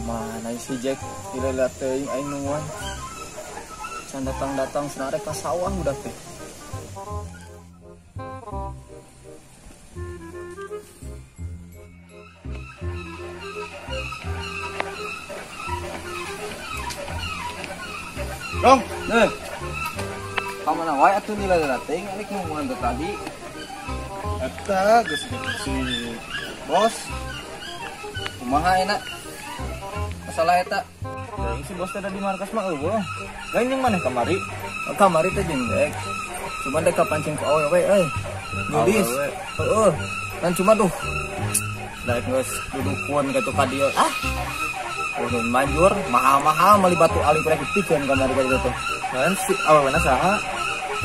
Kamana si Jack lila teuing aing nungguan. Can datang-datang senare ka sawah udah teh. Dong, nih. Kamana wae atuh lila teuing aing nungguan teh tadi. Eta geus si bos. Kumaha enak? Masalah eta. Teuing si bos teh ada di markas mah eueuh. Lain jeung maneh kamari? Kamari teh jeung Jack. Cuma dek kapancing ku awewe euy. Nulis. Heeh. Dan cuma duh. Daek geus dudukun kitu ka dieu. Ah. Ulun manjur, mahal-mahal meuli batu aling rek dipikeun kamari ka dieu teh. Lain si awewena saha?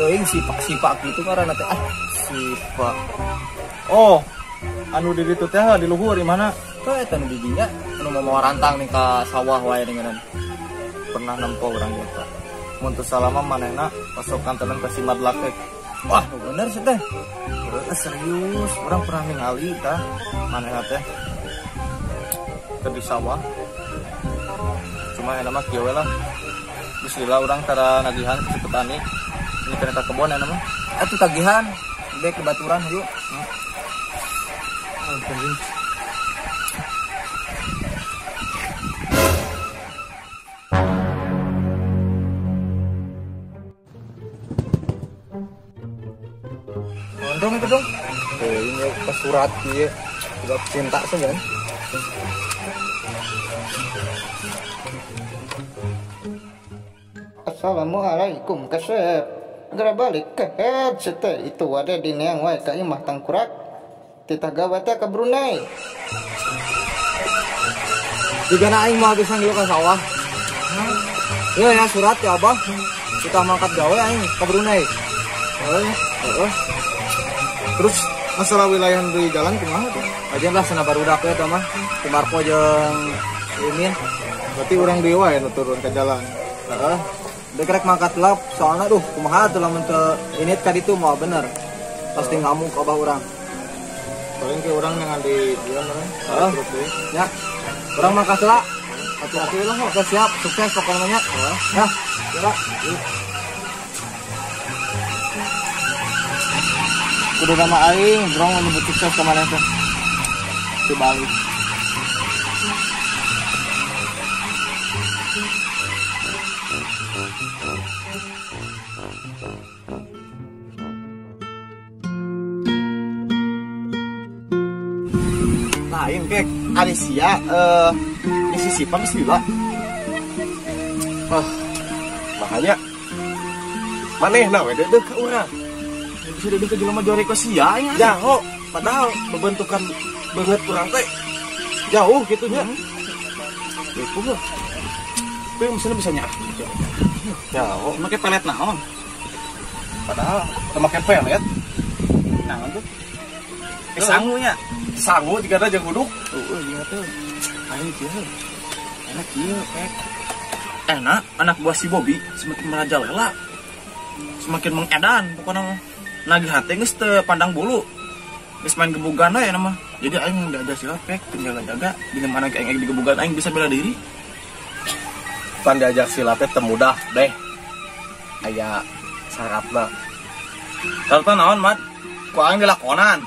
Teuing sipak-sipak kitu ngaranna teh. Ah, sipak. Oh, anu di ditu teh di luhur di mana? Teh eta nu di dinya, anu mawa rantang nih ka sawah wae dengan. Pernah nempo urang eta. Mun teu salama manehna pasokan tenan ka si Madlakek. Wah, bener sih teh. Serius, urang pernah ningali tah manehna teh ke di sawah. Cuma enak mah kieu we lah. Geus lila urang tara nagihan ke si petani. Ini kena ka kebon enak mah. Atuh tagihan, bae ke baturan yuk. Gondrong itu dong. Ini pesurat ieu. Surat cinta sebenarnya. Assalamualaikum kasep. Geura balik ke headset itu ada di neang wae ka imah tangkurak. Titah gawe teh ka Brunei. Jigana aing moal bisa ngilu ka sawah. Ieu ya surat ya abah. Kita mangkat gawe aing ka Brunei. Heeh, heeh. Terus masalah wilayah di jalan kumaha tuh? Ajeun lah sana barudak we eta mah. Si Marco jeung Imin. Berarti urang deui wae nu turun ke jalan. Heeh. Dek rek mangkat lap soalna duh kumaha tuh lamun teu init ka ditu moal bener. Pasti ngamuk abah urang. Paling ke urang yang di jalan mana? Heeh. Ya. Urang mangkat lah. Hati-hati lah, oke siap, sukses pokoknya nya. Ya, ya. Kudu nama aing, drong menyebut sukses ke mana teh? Di Bali. Lain kek, Alicia, isi siapa mesti lah. Ah, makanya manehna we deudeuh ka urang. Bisa deudeuh ka jelema jore ka sia nya. Jaho, padahal pembentukan beungeut urang teh jauh gitu nya. Itu mah. Tapi misalnya bisa nyah. Jauh, make pelet naon? Padahal teu make pelet. Naon tuh? Sangu nya. Sangu jika ada jeung uduk. Heeh, ieu teh. Aing kieu. Enak kieu, pek. Enak, anak buah si Bobby semakin merajalela. Semakin mengedan pokoknya mah. Nagih hate geus teu pandang bulu. Geus main gebugan we nama. Jadi aing diajar silat pek, jaga-jaga di mana aing digebugan aing bisa bela diri. Pan diajak silat teh teu mudah deh. Aya syaratna. Syaratna naon, Mat? Ku aing dilakonan.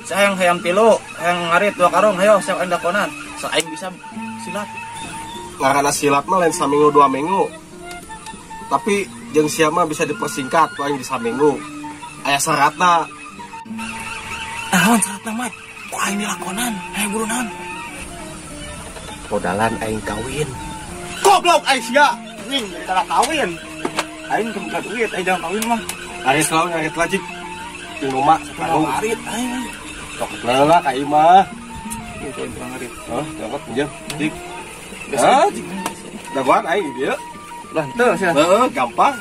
Saya yang hayam tilu, hayang ngarit 2 karung, hayo saya aing lakonan. Sa aing bisa silat. Ngaranna silat mah lain saminggu 2 minggu. Tapi jeung sia mah bisa dipersingkat ku aing di saminggu. Aya syaratna. Naon syaratna, Mat? Ku aing dilakonan, hayang buru naon? Modalan aing kawin. Goblok aing sia. Ning tara kawin. Aing teu boga duit, aing jangan kawin mah. Aing selalu ngarit lajik. Jeung rumah sakarung. Ngarit aing. Cokot lah ka ieu mah. Ieu teh ngarit. Hah, cokot pinjam. Jik. Hah, jik. Dagoan aing di dieu. Lah henteu sia. Heeh, gampang.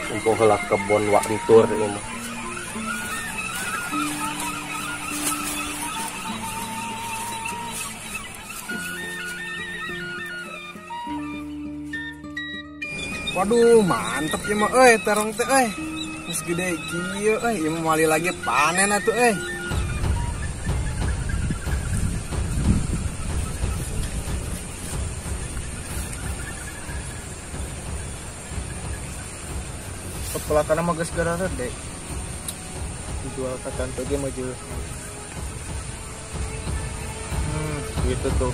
Mumpung heula kebon wak entur ieu mah. Waduh, mantep ya mah euy, terong teh euy. Geus gede kieu euy, ieu mah moal lagi panen atuh euy. Pepelakan mah geus garede. Dijual ka tante ge mah jeuh. Gitu tuh.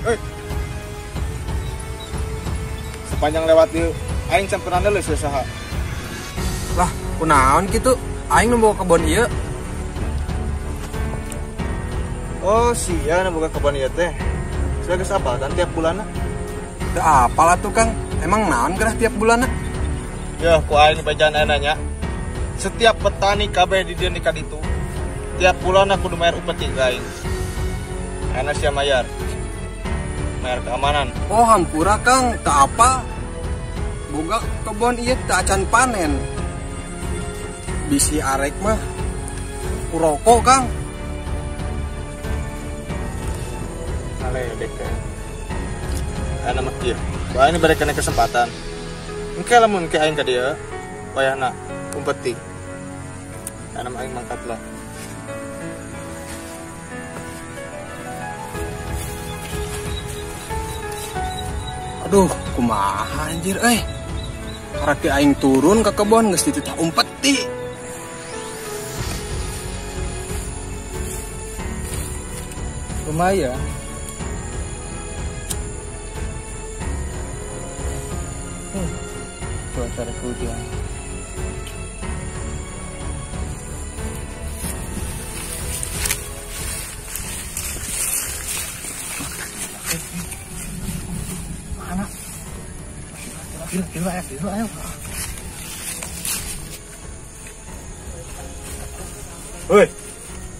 Hei. Sepanjang lewat dieu aing can pernah deuleu saha. Lah, kunaon kitu? Aing nu boga kebon ieu. Oh, sia nu boga kebon ieu teh. Sia geus apal kan tiap bulanna? Teu apal atuh, Kang. Emang naon gerah tiap bulanna? Yeuh, ku aing bejaan aya nanya. Setiap petani kabeh di dieu nikah ditu. Tiap bulanna kudu mayar upeti ka aing. Ayeuna sia mayar. Mayar keamanan. Oh, hampura Kang, teu apa. Boga kebon ieu teu acan panen. Bisi arek mah ku rokok, Kang. Ngaledek teh. Ayeuna mah kieu. Ku aing bere kana kesempatan. Engke lamun ke aing ka dieu, wayahna umpeti. Ayeuna mah aing mangkat lah. Aduh, kumaha anjir euy. Karek aing turun ke kebon geus dititah umpeti. Lumayan. Cuaca rek hujan. Mana? Gila, gila, ayo. Woi,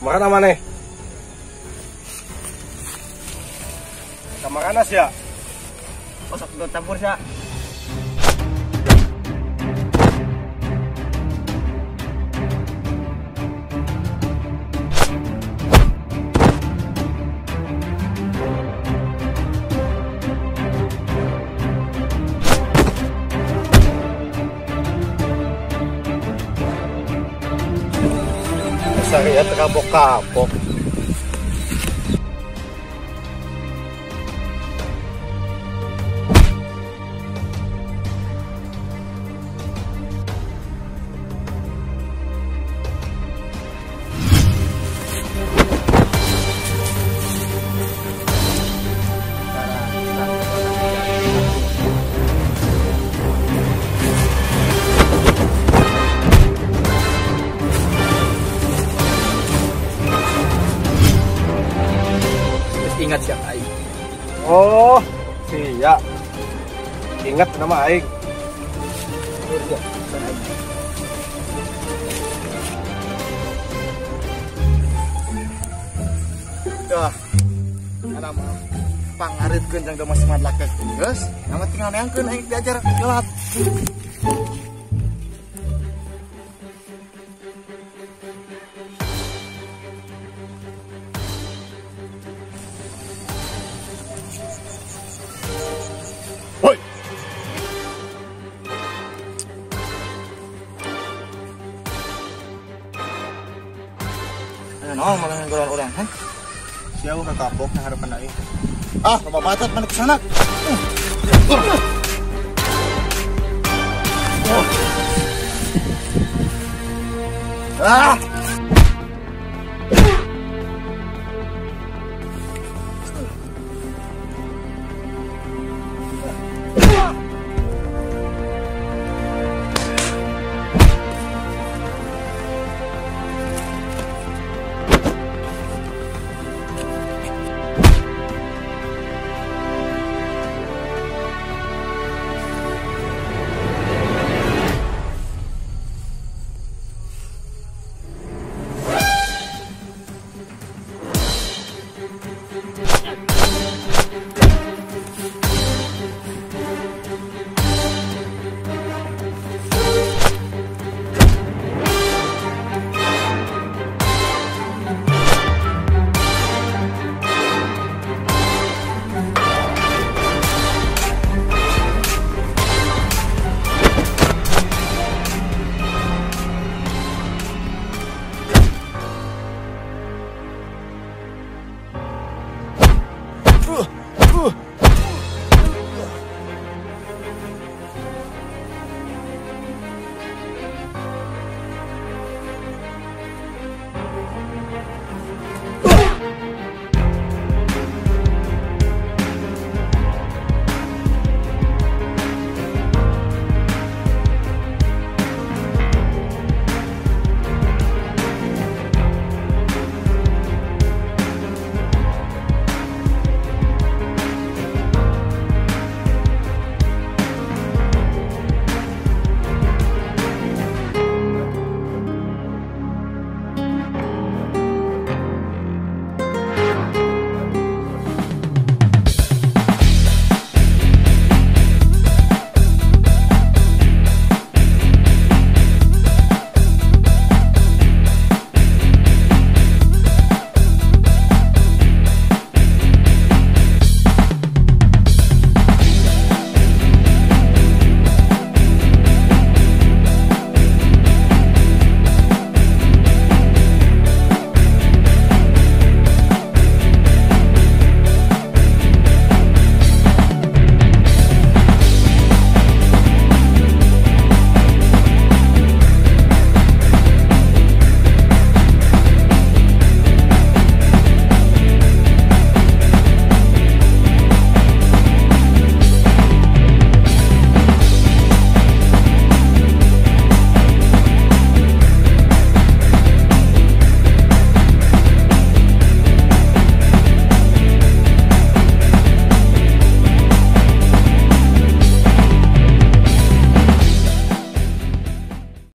makan apa nih? Makan ya? Kosok dua campur ya. Saya terkapok-kapok. Ingat siapa aing? Oh, siap. Ingat nama aing. Dah. Ana mah pangaritkeun jang masih madlak teh. Geus, nama tinggal neangkeun aing diajar gelap. Woi. Naon malah nggoran urang, hah? Sia ka kapok nang harapan aing. Ah, loba bacot mana kesana. Ah.